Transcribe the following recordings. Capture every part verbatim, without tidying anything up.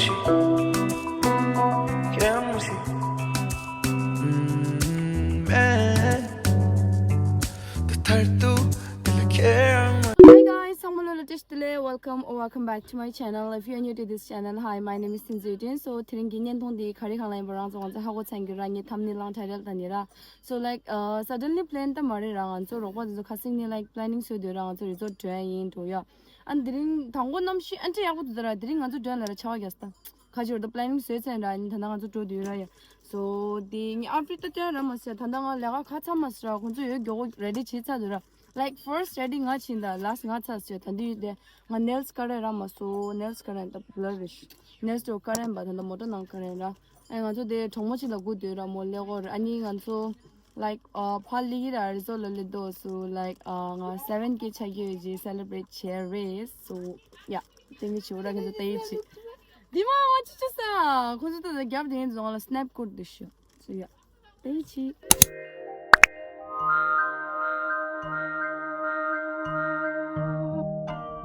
Care, mm, man. The third two, they like care. Hi guys, ཚང་མ་ལ་བཀྲ་ཤིས་བདེ་ལེགས། Welcome or welcome back to my channel. If you are new to this channel, hi, my name is Thinzui Tin. So དེ་རིང་གི་བརྙན་ཐུང་འདི་ག་རེ་གང་ལ་ཡིན་པ་རང་ཚོ་ང་ཚོ་ཧ་གོ་ཚར་གྱི་ར། ངའི་ཐམ་ནེལ་ལང་ཊའི་ཊལ་དང་ནི་ར། So like uh, suddenly plan ད་མ་རེད་ར། ང་ཚོ་རོགས་པ་དེ་ཚོ་ཁ་སང་ནས་like planning བཟོས་སྡོད་ར། ང་ཚོ་resort འགྲོ་ཡ་ཡིན་འགྲོ་ཡ། ཨ་ནི་དེ་རིང་དང་པོ་གནམ་གཤིས་ཨ་འདྲ་ཡག་པོ་འདུག་ད་ར། དེ་རིང་ང་ཚོ་འགྲོ་ཡ་ལ་ར་ཆར་པ་རྒྱག་སྟངས་ག་ཅིག་ར། ད་planning བཟོས་ཚར་ར། ཨ་ནི་ད་ལྟ་ང་ཚོ་འགྲོ་སྡོད་ཡོད་ར་ཡ། So དེ་ངའི་outfit ད་སྟོན་ར་མ་ཟེར། ད་ལྟ་ང་ལས་ཀ་ག་ཚར་མ་ཟེར་ར། ཁོང་ཚོ་ཡོད་མགྱོགས་པོ་ready བྱེད་ཚར་འདུག་ར། Like first ready ང་ཕྱིན་ད་last ང་ཚར་ཟེར། ད་འདི་དེ་ང་nails ཀ་རེ་ར་མ་སོ། nails ཀ་རེ་ད་blur རེ་ཤི། nails དུ་ཀ་རེ་འབའ་ད་ད་མོ་ཊ་ནང་ཀ་རེ་ར། ཨེ་ང་ཚོ་དེ་གྲོགས་མོ་ཅིག་ལ་སྒུག་སྡོད་ར་མོ་ཀླད་ཀོར། ཨ་ནི་ང་ཚོ་like uh, ཕར་ལི་གི་ར་resort ལ་ལི་དོ་སུ། Like uh, ང་seven K ཆགས་ཀྱི་ཡོད་ཅི་celebrate བྱེད་རེད། So yeah, thank you ཆེ་བོ་ར། ང་ཚོ་ད་ཡིད་ཆེས། དེ་མ་ང་ཅི་ཅི་ས་ཁོ་ཚོ་ད་ད་རྒྱབ་དེ་ཡིན་ཙང་ང་ལ་snap ཀུར་དུ་ཤོ། So yeah, ཏེ་ཆི།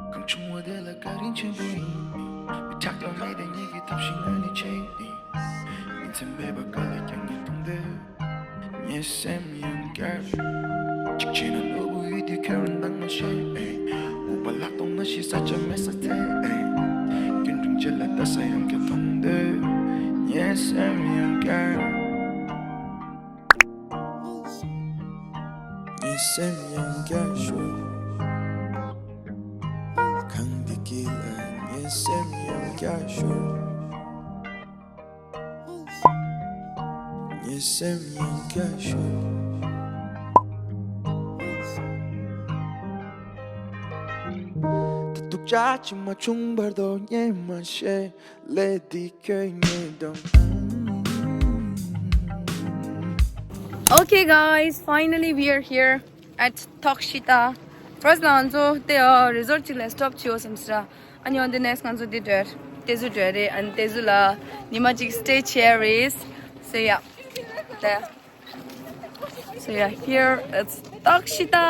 གང་བྱུང་བ་དེ་ལ་བཀའ་དྲིན་ཆེན་པོ་ཡིན། མི་ཆགས་ཀྱང་མེད་དེ་ཉིད་ཀྱི་ཐབས་ཤིག་ངོས་ནས་བྱེད་ཡིན། ཉིན་མཚན་མེད་པར་དཀའ་ལས་ཀྱང་ངས་གཏོང་འདོད། ངའི་སེམས་ཡང་བསྐྱར། གཅིག་བྱས་ན་ནོར་བུ་ཡུལ་དུ་ཁྱོད་རང་འདང་མ་བྱེད། འུག་པ་ལག་སྟོང་ན་ཤི་ས་ཆ་མེད་ས་ཚེ། སྐྱོན་དྲུང་བཅས་ལ་ལྟ་ས་ཡང་བསྐྱར་མཐོང་འདོད། ངའི་སེམས་ཡང་བསྐྱར། ངའི་སེམས་ཡང་བསྐྱར་ཞུ། གང་འདི་དཀྱིལ་ལ་ངའི་སེམས་ཡང་བསྐྱར་ཞུ། ངའི་སེམས་ཡང་བསྐྱར་ཞུ། ད་སྡུག་ཅག་ཅིག་མ་བྱུང་བར་དུ་ཉན་མ་ཤེས། Okay guys, finally we are here at Tokshita. First ལ་ང་ཚོ་དེ་resort ཅིག་ལ་stop བྱེད་འོ་བསམ་སྲ། ཨ་ནི་on the next ང་ཚོ་དེ་འགྲོ་ཡ་ཏེ་ཟུ་འགྲོ་ཡ་རེད། ཨ་ནི་ཏེ་ཟུ་ལ་ཉི་མ་ཅིག་stay བྱེད་ཡ་རེད། So yeah, there. So yeah, here it's Tokshita.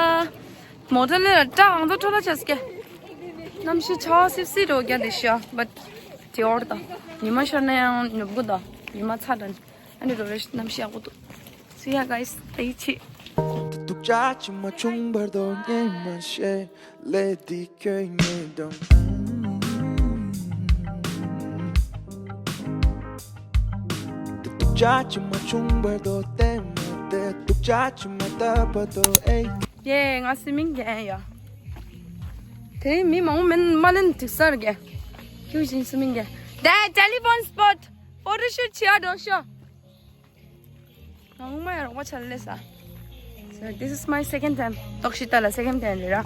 མོ་ཊ་ལས་ལ་སྐྲག་ང་ཚོ་འཕྲོ་ལ་ཆ་སྐྱེ། གནམ་གཤིས་ཆར་པ་སིབ་སིབ་རོ་རྒྱ་དེ་ཤ་but དེ་འོར་དང་ཉི་མ་ཤར་ན་ཡང་ནུབ་གོ་དང་ཉི་མ་ཚ་དྲན། ཨ་ནི་རོ་རེ་གནམ་གཤིས་ཡག་པོ་འདུག See ya guys, ཏེ་ཆི། ད་སྡུག་ཅག་ཅིག་མ་བྱུང་བར་དུ་ཉན་མ་ཤེས། ལས་འདི་ཁྱོད་ཉིད་དང་། ད་སྡུག་ཅག་ཅིག་མ་བྱུང་བར་དུ་བལྟས་མ་བལྟས། སྡུག་ཅག་ཅིག་མ་བལྟ་བར་དུ་ཨེ། ཡེ་ང་སི་མིང་རྒན་ཡ། དེ་རིང་མི་མང་པོ་མེད་མ་ལེན་འགྲིག་ས་རེད་རྒན། ཁྱོད་བཞིན་སི་མིང་རྒན། དེ་telephone spot photo shoot བྱེད་ཡ་འགྲོ་ཤོག་ང་ངོ་མ་ཡང་རོགས་པ་ཆ་ལས་ས། So this is my second time. ཏོག་ཤི་ཏ་ལ་second time རེད་ར།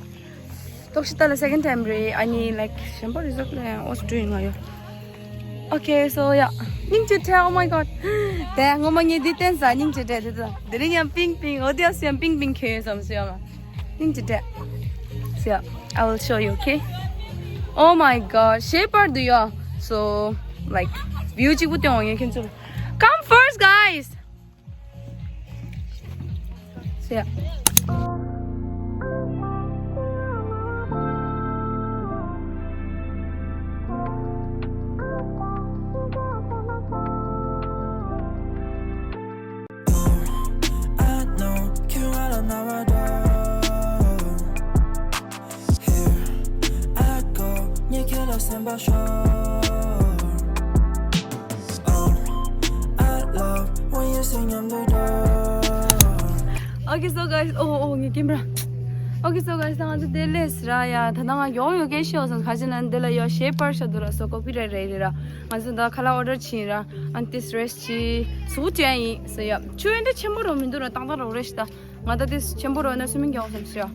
ཏོག་ཤི་ཏ་ལ་second time རེད། ཨ་ནི་like གཞན་པ་resort ལ་ཡང་ཨོ་སི་ཀྲི་ང་ཡོད། Okay, so yeah. སྙིང་རྗེ་ཐལ། Oh my god. དེ་ངོ་མ་ངས་འདི་བསྟན་ས་སྙིང་རྗེ་ཐལ། དེ་དང་དེ་རིང་ཡང་པིང་པིང་འོ་དེ་ཡང་སེམས་པིང་པིང་ཁྱོད་ཡོད་བསམ་སོང་ཡ། སྙིང་རྗེ་ཐལ། So yeah, I will show you, okay? Oh my god, shape art do you? So like view གཅིག་པུ་སྟོན་འོང་ཡོད་ཁྱོད་ཚོ། Come first, guys. So yeah. I know ཁྱོད་ང་ལ་ན་བ་འདྲ། Here I go ངས་ཁྱེད་ལ་སེམས་པ་ཤོར། Oh, I love when you sing I'm the door. Okay, so guys, oh, oh, ངའི་camera. Okay, so guys, ད་ང་ཚོ་དེ་ལས་ར་ཡ། ད་ནང་ང་ཡོང་ཡོད་སྐད་ཤོད་སོང་། ཁ་ཅིག་ན་འདི་ལ་ཡོད་ཤེས་པར་ཤ་འདུག་ར། So copyright རེད་རེད་ར། ང་ཚོ་ད་ཁ་ལག་order བྱིན་ར། And this rest ཅི་སུ་ཅན་ཡིན། So yeah, ཆུ་ཡོན་ཏེ་ཆེན་པོ་རོ་མི་འདུག་ར། ཏང་ཏང་རོ་རེ་ཤི་ད། ང་ད་དེ་ཆེན་པོ་རོ་ན་སུ་མིན་རྒྱག་བསམ་ཤ།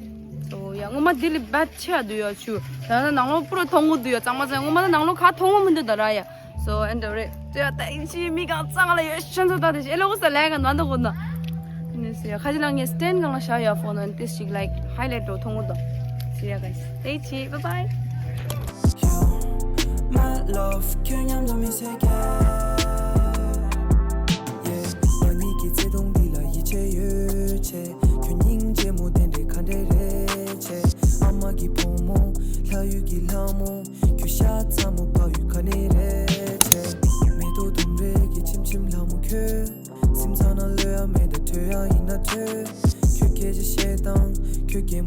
So yeah, ངོ་མ་དེ་ལས་བད་ཆེ་ཡ་འདུག་ཡ་ཆུ། ད་ནང་ལོགས་པུ་རོ་མཐོང་གོ་འདུག་ཡ། གཙང་མ་ཚང་ངོ་མ་ད་ནང་ལོགས་ཁ་མཐོང་གོ་མི་འདུག་ད་ར་ཡ། So and the rest ད་ཡིན་ཅི་མི་གང་གཙང་ལ་ཡོད་ཤན་ཚོ་ད་དེ་ཤི་ཨེ་ལོ་གོ་ས་ལས་ག་ནང་ད་གོ་ན། ནི་སུ་ཡ་ཁ་ཅིག་ལ་ངས་stand གང་ལ་བཞག་ཡ་ཕོན་ན་དེ་ཞིག་like highlight རོ་མཐོང་གོ་ད། So yeah guys, stay tuned. Bye bye. My love ཁྱོད་མཉམ་དུ་མི་ཚེ་ག Yeah, ང་གཉིས་ཀྱི་བརྩེ་དུང་འདི་ལ་ཡིད་ཆེས་ཡོད་ཆེ། ཁྱོད་སྙིང་རྗེ་མོ་དེ་འདྲའི་ག་འདྲས་རེད་ཆེ། ཨ་མ་གི་བུ་མོ་ལྷ་ཡུལ་གྱི་ལྷ་མོ། ཁྱོད་ཤ་ཚ་མོ་ཕ་ཡུལ་ག་ནས་རེད་ཆེ།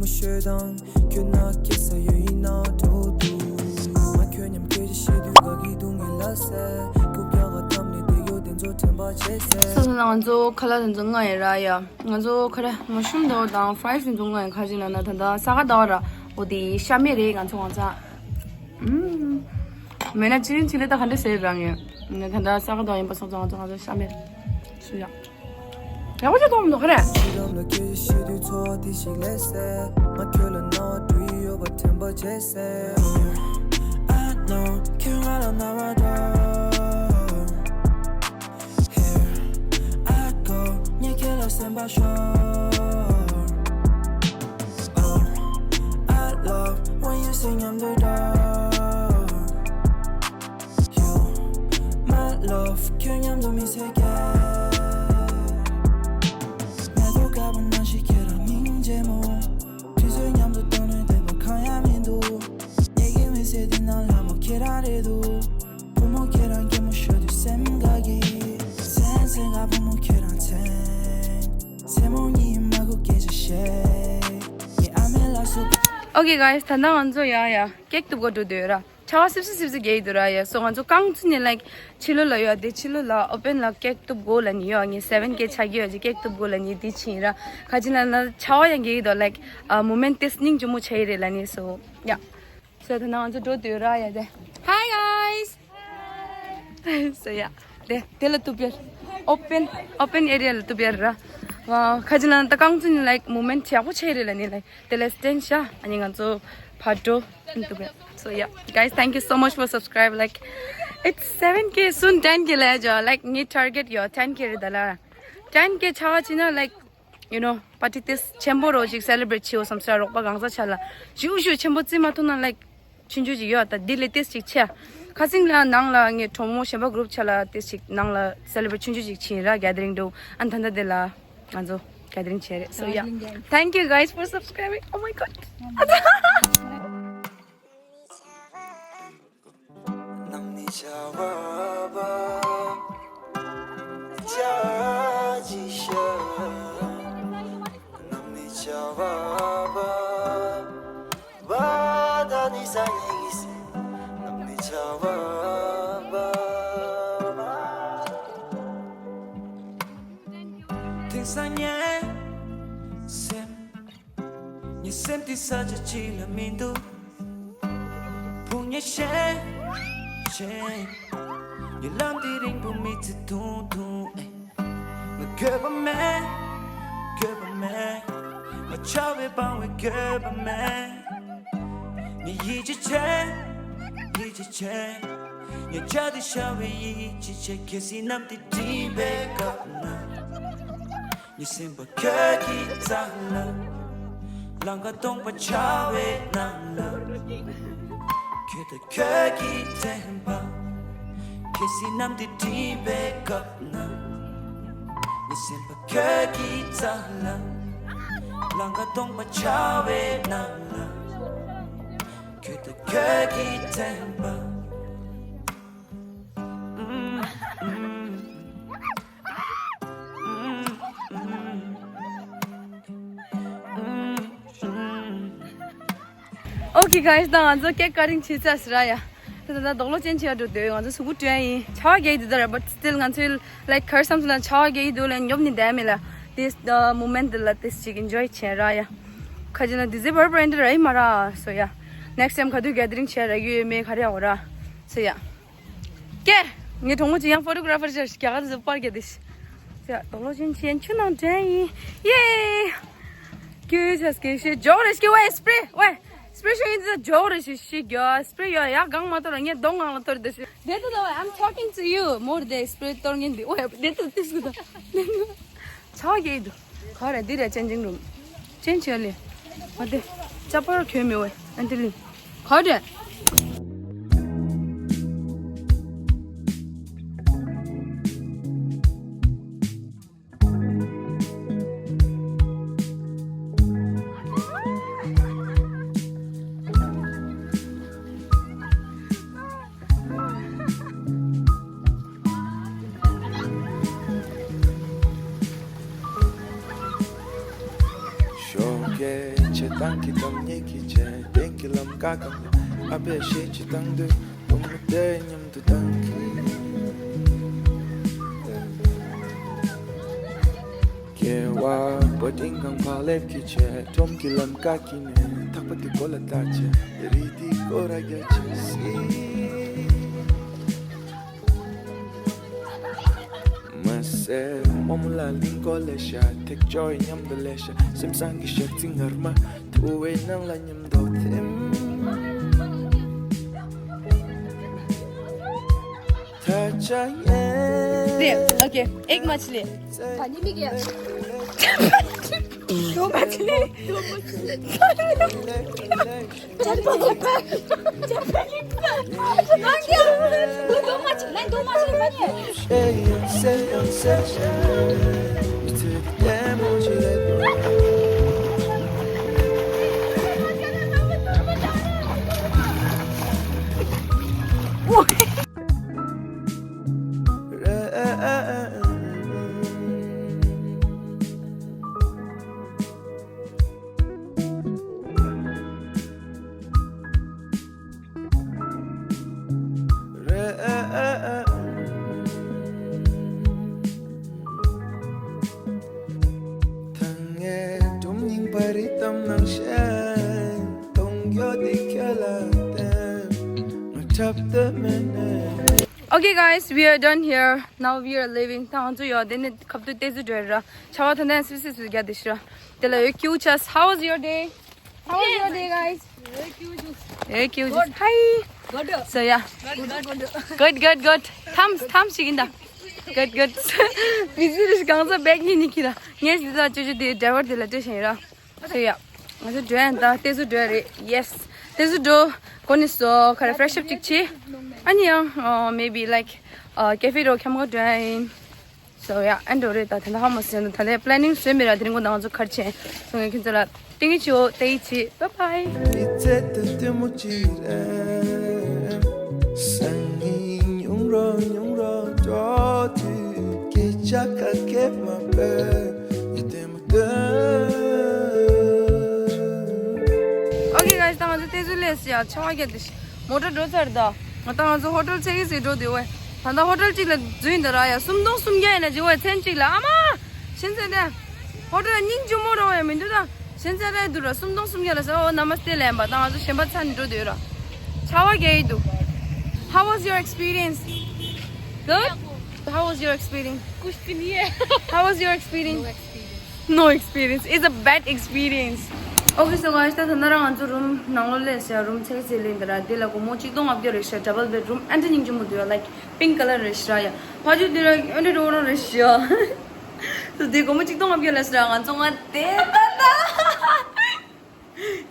མུ་ཤོད་དང་ཁྱོད་ན་སྐྱེ་ས་ཡོད་ཡིན་ན་འགྲོ་འདུག་ང་ཁྱོད་མཉམ་སྐད་ཆ་བཤད་དུས་དགའ་གི་འདུག་ངས་ལ་སེ་ཁུག་ཀྱང་ག་ཐམ་ནས་བསྡད་ཡོད་དེ་ཚོ་དྲན་པ་བྱེད་སེ། ས་ས་ན་ང་ཚོ་ཁ་ལག་དེ་ཚོ་མངགས་ཡིན་ར་ཡ། ང་ཚོ་ཁ་ར་མ་ཤུམ་དོ་དང་ཕ་རའི་སི་དེ་ཚོ་མངགས་ཡིན། ཁ་ཅིག་ལ་ན་ད་ལྟ་ས་ག་ཟླ་བ་ར་འོ་དེ་ཤ་མེད་རེད། ང་ཚོ་ང་ཚ་ཨུམ། མེད་ན་ཅི་རིན་ཅི་ལེ་ད་ག་འདྲ་ཟེར་རང་ཡོད། ང་ད་ལྟ་ས་ག་ཟླ་བ་ཡིན་པ་སོང་ཙང་ང་ཚོ་ང་ཚོ་ཤ་མེད་སུ་ཡ། ཡག་པོ་ཅིག་མཐོང་མི་འདུག་ག་རེ། ཕྱི་ལམ་ལ་སྐད་ཆ་བཤད་དུས་ཚོར་བ་དེ་ཞིག་ལས་སེ། ང་ཁྱོད་ལ་རྣ་བ་འགྲོ་ཡི་ཡོད་པ་དྲན་པ་བྱས་སེ། I know ཁྱོད་ང་ལ་རྣ་བ་འགྲོ། Here I go ངས་ཁྱེད་ལ་སེམས་པ་ཤོར། Oh I love when you sing མཉམ་དུ་འགྲོ། You my love ཁྱོད་མཉམ་དུ་མི་ཚེ་སྐྱེལ། མེ་ཏོག་དཀར་པོ་ནང་བཞིན་ཁྱེད་རང་སྙིང་རྗེ་མོ། དུས་ཚོད་མཉམ་དུ་གཏོང་ནས་བསྡད་པ་གང་ཡང་མི་འདུག་ངེད་ཀྱི་མི་ཚེ་འདི་ནང་ལྷ་མོ་ཁྱེད་རང་རེད་འདུག་བུ་མོ་ཁྱེད་རང་སྐྱེད་མོ་ཤོར་དུས་སེམས་དགའ་གི། སེམས་སེམས་དགའ་བུ་མོ་ཁྱེད་རང་མཚན། མཚན་མོ་གཉིད་མ་ཁུག་སྐད་ཆ་བཤད། ངའི་ཨ་མའི་ལགས་སོ། Okay guys ད་ལྟ་ང་ཚོ་ཡ་ཡ་ཀེག་གཏུབ་གོ་འགྲོ་འདོད་ར། ཆར་པ་སིབ་སིབ་སིབ་སིབ་རྒྱག་གི་འདུག་ར་ཡ། སོ་ང་ཚོ་རྐང་ཚུགས་ནས་like ཕྱི་ལོགས་ལ་ཡོད་དེ་ཕྱི་ལོགས་ལ་ཨོ་པན་ལ་ཀེག་གཏུབ་དགོས་ལབ་ནི་ཡོད། ངས་སེ་བན་ཀེ་ཆགས་ཀྱི་ཡོད་ཅེས་ཀེག་གཏུབ་དགོས་ལབ་ནི་འདི་ཕྱིན་ར། ཁ་ཅིག་ལ་ན་ཆར་པ་ཡང་རྒྱག་གི་འདུག like moment དེ་སྙིང་རྗེ་མོ་ཆགས་ཡི་རེད་ལབ་ནི་སོ་ཡ། སོ་ད་ནང་ང་ཚོ་འགྲོ་འདོད་ར་ཡ་དེ། Hi guys. སོ་ཡ། དེ་དེ་ལ་གཏུབ་ཡ། ཨོ་པན་ཨོ་པན་ཨེ་རི་ཡ་ལ་གཏུབ་ཡ་ར། ཁ་ཅིག་ལ་ན་ད་རྐང་ཚུགས་ནས་like moment ཡག་པོ་ཆགས་ཡི་རེད་ལབ་ནི་like དེ་ལ་སྟན་ཤ་ཨ་ནི་ང་ཚོ་ཕར་འགྲོ། So yeah, guys, thank you so much for subscribe. Like, it's seven K, soon ten K ལ་ཡ་ཇོ། Like, ངའི་target ཡོད་ten K རེད་ད་ལ། ten K ཆགས་ཅི་ན་like, you know, party དེ་ཆེན་པོ་རོ་ཅིག་celebrate བྱེད་འོ་བསམ་ས་རོགས་པ་གང་ས་ཆ་ལ་ཞུ་ཞུ་ཆེན་པོ་རྩིས་མ་ཐུབ་ན་like ཆུང་ཆུང་ཅིག་ཡོད་ད་འདི་ལས་ཏེས་ཅིག་ཆེ། ཁ་སང་ལ་ནང་ལ་ངའི་གྲོགས་མོ་གཞན་པ་group ཆ་ལ་ཏེས་ཅིག་ནང་ལ་celebrate ཆུང་ཆུང་ཅིག་བྱིན་ར་gathering འདྲ་བོ། ཨ་ད་ད་དེ་ལ། ང་ཚོ་gathering བྱས་རེད། So yeah, thank you guys for subscribing. Oh my god. དེང་སང་ངའི་སེམས། ངའི་སེམས་འདི་ས་ཆ་གཅིག་ལ་མི་འདུག་ཕུང་ཉེ་ཤེས་ཤེས། ངའི་ལམ་འདི་རིང་པོ་མི་ཚེ་ཐུང་ཐུང་ཨེ། ང་དགོས་པ་མེད། དགོས་པ་མེད། ང་ཆགས་པའི་སྤང་བའི་དགོས་པ་མེད། ངས་ཡིད་ཆེས་བྱེད། ཡིད་ཆེས་བྱེད། ངས་བྱ་དེ་ཤར་བའི་ཡིད་ཆེས་བྱེད། གལ་སྲིད་གནམ་དེ་སྒྲིབ་པའི་སྐབས་ན། ངའི་སེམས་པ་ཁྱོད་ཀྱི་རྩ་ལ། ལང་ཀ་སྟོང་པ་ཆགས་པའི་ནང་ལ། ཁྱོད་དང་ཁྱོད་ཀྱི་དྲན་པ། གལ་སྲིད་གནམ་དེ་སྒྲིབ་པའི་སྐབས་ན། ངའི་སེམས་པ་ཁྱོད་ཀྱི་རྩ་ལ། ལང་ཀ་སྟོང་པ་ཆགས་པའི་ནང་ལ། ཁྱོད་དང་ཁྱོད་ཀྱི་དྲན་པ། Okay guys, ད་ང་ཚོ་cake cutting བྱེད་ཚར་ཟིན་ར་ཡ། ད་ད་རྡོག་ལོ་ཅན་བྱེད་ཡ་འགྲོ་འདོད། ང་ཚོ་གཟུགས་པོ་བཀྲུ་ཡ་ཡིན། ཆར་པ་རྒྱག་གི་འདུག་ད་ར། But still ང་ཚོའི་like ག་རེ་བསམ་སོང་ན་ཆར་པ་རྒྱག་གི་འདུག་ལ་ཉོབ་ནི་བསྡད་མེད་ལ། This the moment ལ་this ཅིག་enjoy བྱེད་ར་ཡ། ཁ་ཅིག་ན་December པར་པར་འདི་ར་ཡིན་མ་ར། So yeah, next time ག་དུས་gathering བྱེད་ར་ཡོད་མེད་ག་རེ་ཡོད་ར། So yeah. ཀྱེ། ངའི་གྲོགས་མོ་ཅིག་ཡང་photographer ཅིག་རྒྱ་གར་དུ་པར་རྒྱག་དེ་ཤི། ཡ་རྡོག་ལོ་ཅན་ཅན་ཆུ་ནང་འདྲེན་ཡིན། ཡེ། ཀྱེ་ཆ་སྐྱེ་ཤི་ཇོག་རེ་ཤི་ཝེ་spray ཝེ། spray ཤོ་ཡིན་དེ་ཇོག་རེ་ཤི་ཤི་རྒྱ་spray ཡོད་ཡ་གང་མ་གཏོར་ངས་གདོང་ངང་ལ་གཏོར་དེ་ཤི། དེ་དུ་ད་ཝེ། I'm talking to you more དེ་spray གཏོར་ངན་དེ་ཝེ། དེ་དུ་དེ་སུ་ད། ཆ་གེ་དུ། ག་རེ་འདི་རེད་changing room། change བྱས་ལེ། ང་དེ་ཅ་པར་གྱོན་མེད་ཝེ། ཨན་ཏི་ལི། ག་རེ། ཞོགས་ཀས་ཆེ་ ཏང་གི་གཏམ་ཉེས་ཀྱི་བྱས་གཏན་གྱི་ལམ་ཀ་གང་ལ་ཨ་ཕས་གཞས་ཅིག་བཏང་དུས་དུང་མོ་དེ་མཉམ་དུ་ཏང་གི། སྐྱེ་བ་པོ་ཏིང་གང་ཕག་ལེབ་ཀྱི་བྱས་ཁྲོམ་གྱི་ལམ་ཀ་གི་ནས་ཐག་པ་དེ་གོ་ལ་བཏགས་བྱས་རི་དེ་སྐོར་ར་རྒྱ་ཆེ་སི། མ་སེར་མོ་མོ་ལ་ལིང་གོ་ལེ་ཤ་ཐེག་ཅོའི་མཉམ་དུ་ལེ་ཤ་སེམས་སང་གི་ཞག་ཚི་ངར་མ་ཐུ་བའི་ནང་ལ་མཉམ་དུ་ཐིམ། ད་ཆ་ཡེ། दे, ओके, एक मछली। पानी में गया। दो मछली। दो मछली। Okay, guys, we are done here. Now we are leaving. ད་ང་ཚོ་ཡོད་དེ་ནི་ཁབ་ཏུ་ཏེ་ཟུ་འགྲོ་ར། ཆ་བ་ཐ་ན་སི་སི་སི་རྒྱ་དེ་ཤི་ར། དེ་ལ་ཡོད་ཀྱུ་ཆ། How was your day? How was your day, guys? Hey, cute. Hey, cute. Hi. Good. So yeah. Good, good, good. Good, good, good. Thumbs, thumbs ཞིག་ཡིན་ད། Good, good. བི་ཟི་རེད་གང་ཟག་བེག་ཉིན་ནི་ཁྱི་ད། ངས་འདི་ད་ཅོ་ཅོ་དེ་ཌ་རའི་ཝར་དེ་ལ་སྤྲད་བཞིན་ར། So yeah. ང་ཚོ་འགྲོ་ཡ་ད་ཏེ་ཟུ་འགྲོ་ཡ་རེད། Yes. ཏེ་ཟུ་འགྲོ། གོ་ནི་སོ་ཁ་རེ་ཕེ་རེ་ཤི་ཨབ་ཅིག་བྱེད། ཨ་ནི་ཡང་ཨ་maybe like ཨ་ཀེ་ཧྥེ་རོ་ཁྱམ་ག་འགྲོ་ཡ་ཡིན། So yeah, ཨ་འགྲོ་རེད་ད། ད་ལྟ་ཧ་མ་སོན་ད། ད་ལྟ་པི་ལེ་ནིང་བཟོས་མེད་ར། དེ་རིང་གོ་ནང་ཚོ་ཁར་ཆེན་སོང་ངས་ཁྱོད་ཚོ་ལ་ཏིང་ངེ་ཆིའོ་ཏེ་ཡི་ཆི། Bye bye. Okay guys, ད་ང་ཚོ་ཏེ་ཟུ་ལས་ཡ་ཆ་བ་རྒྱ་དེ་ཤི། མོ་ཊ་འགྲོ་ཚར་ད། ང་ད་ང་ཚོ་ཧོ་ཊེལ་ཚེ་གི་སི་འགྲོ་དེ་བས། ད་ད་ཧོ་ཊེལ་གཅིག་ལ་འཛུལ་ཡིན་ད་ར་ཡ། སུམ་སྟོང་སུམ་བརྒྱ་ཡིན་ན་ཇི་བས་མཚན་གཅིག་ལ་ཨ་མ། ཤིན་ཙེ་དེ། ཧོ་ཊེལ་སྙིང་རྗེ་མོ་རོ་ཡ་མི་འདུག་ད། ཤིན་ཙེ་ར་འདུག་ར་སུམ་སྟོང་སུམ་བརྒྱ་ལ་ཟེར། ཨོ་ན་མ་སྟེ་ལེན་པ་ད་ང་ཚོ་གཞན་པ་ཚ་ནི་འགྲོ་དེ་ཡོད་ར། ཆ་བ་རྒྱ་ཡི་འདུག How was your experience? Good? How was your experience? कुछ भी नहीं है। How was your experience? No experience. No experience. It's a bad experience. Okay, so guys, ད་ད་ན་ར་ང་ཚོ་རུམ་ནང་ལོགས་ལས་ཡ་རུམ་ཚེ་གི་སི་ལེན་ད་ར། དེ་ལ་སྒོར་མོ་གཅིག་སྟོང་ལྔ་བརྒྱ་རེད་ཤག་ཌབ་བལ་བེད་རུམ་ཨ་འདྲ་སྙིང་རྗེ་མོ་འདུག་ཡ། Like pink colour རེད་ཤག་ཡ། ཕ་ཇུ་དེ་ར་ཨ་འདྲ་རོ་རོ་རེད་ཤག So དེ་སྒོར་མོ་གཅིག་སྟོང་ལྔ་བརྒྱ་ལ་ཟེར་ར། ང་ཚོ་ང་དེ་ད་ད།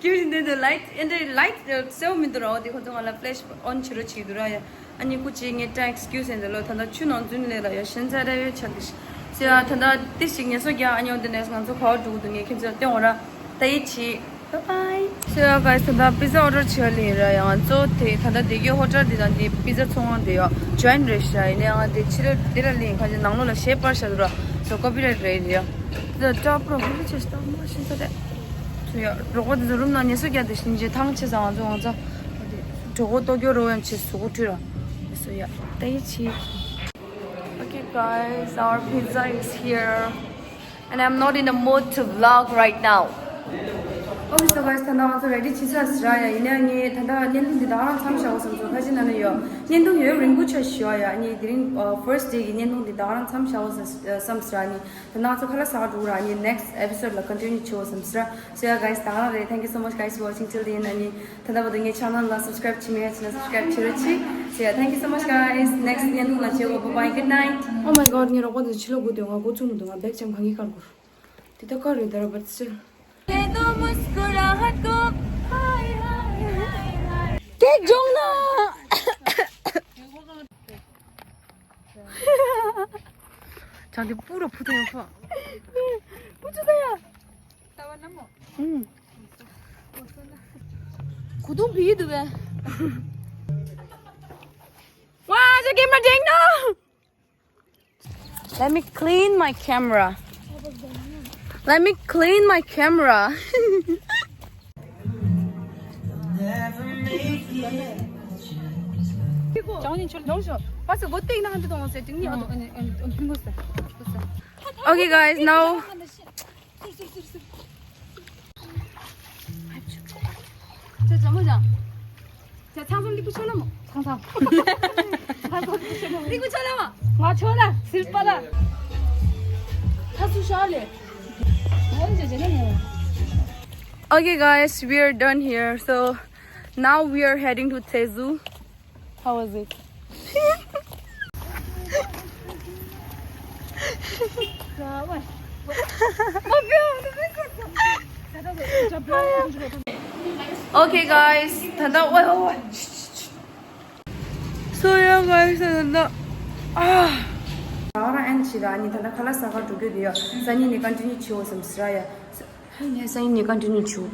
ཁྱེད་ཀྱིས་འདི་འདི་ལའིཊ་ཨེ་འདྲ་ལའིཊ་གསལ་པོ་མི་འདུག་ར། འོ་དེ་ཁོ་ཚོ་ང་ལ་ཕི་ལེ་ཤི་ཨོན་བྱེད་རོགས་བྱེད་འདུག་ར་ཡ། ཨ་ནི་སྐུ་མཁྱེན། ངས་ཀྲང་ཨེག་སི་ཀིའུ་སི་ཡིན་ད་ལོ། ད་ལྟ་ཆུ་ནང་འཛུལ་ལས་ལ་ཡ་ཤན་ཚ་ར་ཡོད་ཆགས་ཀྱི་ཤི་ཡ། ད་ལྟ་ཏི་ཞིག་ངལ་གསོ་རྒྱག་ཨ་ནི་འོ་དེ་ནས་ང་ཚོ་ག་བ་འགྲོ་གི་འདུག་ངས་ཁྱེད་ཚོ་ལ་སྟོན་འོ་ར། ད་ཡིད་ཆེས། Bye bye. So yeah guys, ད་ལྟ་པི་ཛ་ཨོ་ཌར་བྱེད་ཡ་ལེན་ར་ཡ། ང་ཚོ་དེ་ད་ལྟ་བསྡད་རྒྱུ་ཧོ་ཊེལ་འདི་དང་འདི་པི་ཛ་ཚོང་ཁང་དེ་ཡ་ཇོའིན་རེད་ཤག་ཡིན་ནའང་དེ་ཕྱི་རོལ་འདི་ར་ལེན་ཁ་ཅིག་ནང་ལོགས་ལ་གཞས་སྤར་བཞག་འདུག་ར། So copyright རེད་ཡ། དེ་ལ་ཊོབ་པོ་ར་ཧུ་ལི་ཆེ་ཤི་ཏང་མ་ཤིན་ཚ་དེ། So yeah, རོགས་པ་དེ་ཚོ་རུམ་ནང་ངལ་གསོ་རྒྱག་དེ་ཤིན་ཅི་ཐང་ཆད་ཙང་ང་ཚོ་ང་ཚོ་གྲོད་ཁོག་ལྟོགས་རྒྱུ་རོ་ཡང་ཆེ་གཟུགས་པོ་བཀྲུས་ར། So yeah, ད་ཡིད་ཆེས། Okay guys, our pizza is here. And I'm not in the mood to vlog right now. Okay, so guys, ད་ལྟ་ང་ཚོ་རེ་ཌི་བྱེད་ཚར་ཟེར་ཡ། ཡིན་ནའང་ངས་ད་ལྟ་བརྙན་ཐུང་འདི་ད་ག་རང་མཚམས་བཞག་དགོས་བསམ་སོང་། ཁ་ཅིག་ན་ནི་ཡོད། བརྙན་ཐུང་ཡོད་རིང་པོ་ཆགས་ཤག་ཡ། ཨ་ནི་དེ་རིང་ཨ་ཕར་སི་ཌེ་གི་བརྙན་ཐུང་འདི་ད་ག་རང་མཚམས་བཞག་དགོས་བསམ་ཟེར་ཡ། ཨ་ནི་ད་ལྟ་ང་ཚོ་ཁ་ལག་ཟ་ག་འགྲོ་གི་ར། ཨ་ནི་next episode ལ་continue བྱེད་དགོས་བསམ་ཟེར་ཡ། So yeah, guys, ད་ག་རང་རེད། Thank you so much, guys, for watching till the end. ཨ་ནི་ད་ལྟ་བར་དུ་ངའི་channel ལ་subscribe བྱས་མེད་ཡ་བྱས་ན་subscribe བྱེད་རོགས་གྱིས། So yeah, thank you so much, guys. Next བརྙན་ཐུང་ལ་མཇལ་གོ། Bye bye, good night. Oh my god, ངའི་རོགས་པ་དེ་ཕྱི་ལོགས་སྒུག་སྡོད། ང་སྒོ་བཙུགས་མི་འདུག་ང་བེག་ཅམ་གང་གི་ཀར་གོ། དེ་ད་ཀར་རེད་ད་ར་བར་ཚིར། ཀེག་སྦྱོང་ན། ཅང་དེ་པུ་ར་ཕུ་ཐུང་ཡོང་ཁ། པུ་ཆུ་ད་ཡ། ཨུམ། གོ་དུང་བི་འདུག་གས། ཝ་ཅ་གེ་མ་ཌེང་ནོ། Let me clean my camera. Let me clean my camera. 정원이 저 너무 좋아. 봤어. 뭐 땡이 나한테 동안 세팅이 어떤, 어떤, 어떤, 어떤, 어떤, 어떤. Okay, guys, now. 자, 자, 뭐자. 자, 상상 리프 쳐 넘어. 상상. 리프 쳐 넘어. 와, 쳐 나. 실바라. 하수 ሻܠ. 언제 제 네. Okay, guys, we are done here. So now we are heading to Tezu. How was it? Okay, guys, ད་ལྟ་ཝེ་ཝེ་ཝེ། So yeah, guys, ད་ལྟ། ཨ། ང་རང་ཨན་ཆི་ར་ནི་ད་ལྟ་ཁ་ལག་ཟ་གར་འགྲོ་རྒྱུ་དེ་ཡ། སང་ཉིན་ནས་ཀོན་ཊི་ནིའུ་བྱེད་འོ་བསམ་ཟེར་ཡ། ཧ་ནས་སང་ཉིན་ནས་ཀོན་ཊི་ནིའུ་བྱེད།